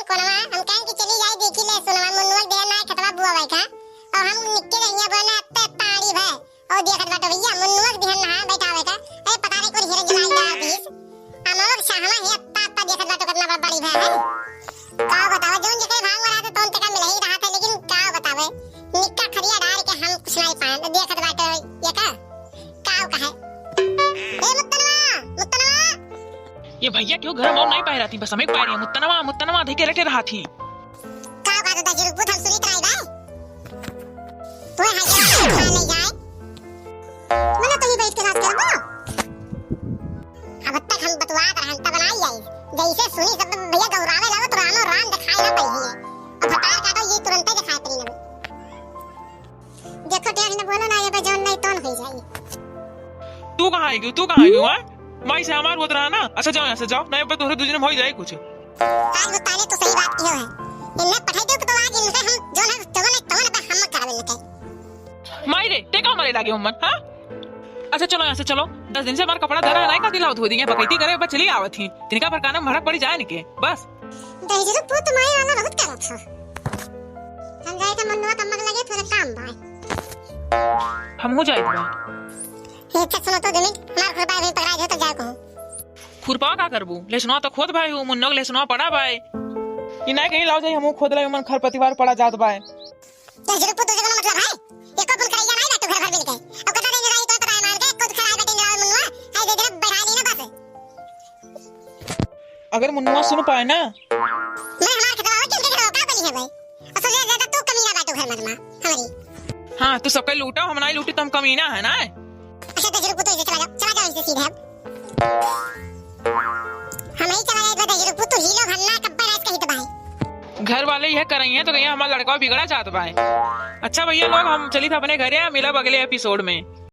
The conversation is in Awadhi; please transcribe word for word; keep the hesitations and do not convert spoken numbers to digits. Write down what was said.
कोनवा, हम कहन कि चली जाई देखी ले, सुनवा, मुन्नुआ के देहन ना खेतवा बुआ भाई का, और हम निक्के रहिया बोले अत्ते ताड़ी भय, और देखत बाटो भैया, मुन्नुआ के देहन ना बैठावे का, ए, पता नहीं कौन हीरा जलाई डाल दीस, हम लोग सहना ही अत्ता, अत्ता देखत बाटो कितना बड़ बड़ी भय है। का बतावे, जौन जेकरे भाग में रहते तौन तेका मिल ही रहा था, लेकिन का बतावे, निक्का खरिया डाल के हम कुछ नहीं पाए, देखत बाटो ये का, का कहे, ए, मुत्तनवा, मुत्तनवा, ये भैया क्यों घर में और नहीं पाए रहती, बस हमें पाए रही है, मुत्तनवा, मुत्तनवा, धई के रटे रहा थी। का बात होता, जुरुक पूत हम सुनित रही बा। तू है जा, खा ले जाए। मने तो ही बैठ के राज करबो। अब तक हम बतुआत रहन, तब ना आई आई। जैसे सुनी सब भैया गौरावे लगो तो रानो राम दिखाई ना पड़ी है। अब भतार काटो ये तुरंते दिखाई पड़ी ना। देखो, ढेर न बोलो ना, ये बे जौन नहीं तौन होई जाई। तू कहाँ आई गयो? तू कहाँ आई गयो, हाँ? माई से हमार होत रहा ना। अच्छा, जाओ यहाँ से, जाओ, नहीं, अब तोहरे दू जने में होई जाए कुछ। आज वो ताले तो सही बात कियो है। इन्हें पठाई दो तो आज इनसे हम जौन है, जौन है, तौन पे हम करावे लेते। माई रे, ते का मारे लागे उमन, हाँ? अच्छा, चलो यहाँ से, चलो। दस दिन से हमारा कपड़ा धरा है, नहीं का दिलाओ धो दिए, बकैती करे, बस चली आवत ही। तिनका पर काना में भड़क पड़ी जाए निके, बस। दहिजरू पूत माई वाला बहुत करत हो। हम जाए के मनुआ कम्मा के लगे थोड़े काम बाय। हमहू जाइत बा। ए, अच्छा सुनो तो जमीन, हमार खुरपा अभी पकड़ा गयो तो जाए कहूँ। खुरपा का करबू? लेसनवा तो खोद भाई हूँ, मुन्नो के लेसनवा पड़ा भाई। ई नहीं कहीं लाओ जाई, हमहू खोद लाई, मन खरपतवार पड़ा जात बाय। दहिजरू पूत तुझे कोनो मतलब है? एको गुण करैया नहीं बाटू घर भर मिल के। अब कता दिन रही तो पता है मान के, खुद खराब बेटे निराल मुन्नुआ, है दे दे बढ़ा ली ना बस। अगर मुन्नुआ सुन पाए ना। मैं हमार खेतवा हो, किनके खेतवा का बनी है भाई? और सबसे ज्यादा तू कमीना बाटू घर मत माँ, हमारी। हाँ, तू सबके लूटा, हम नहीं लूटी तो हम कमीना है ना? अच्छा, दहिजरू पूत इसे चला जाओ, चला जाओ इसे सीधे अब। हम ही चला जाए, दहिजरू पूत ही लोग हम ना कब्बे राज कही तो भाई। घर वाले यह करई हैं तो कहीं हमारा लड़का बिगड़ा जात बा। अच्छा भैया लोग, हम चली था अपने घरे, मिलब अगले एपिसोड में।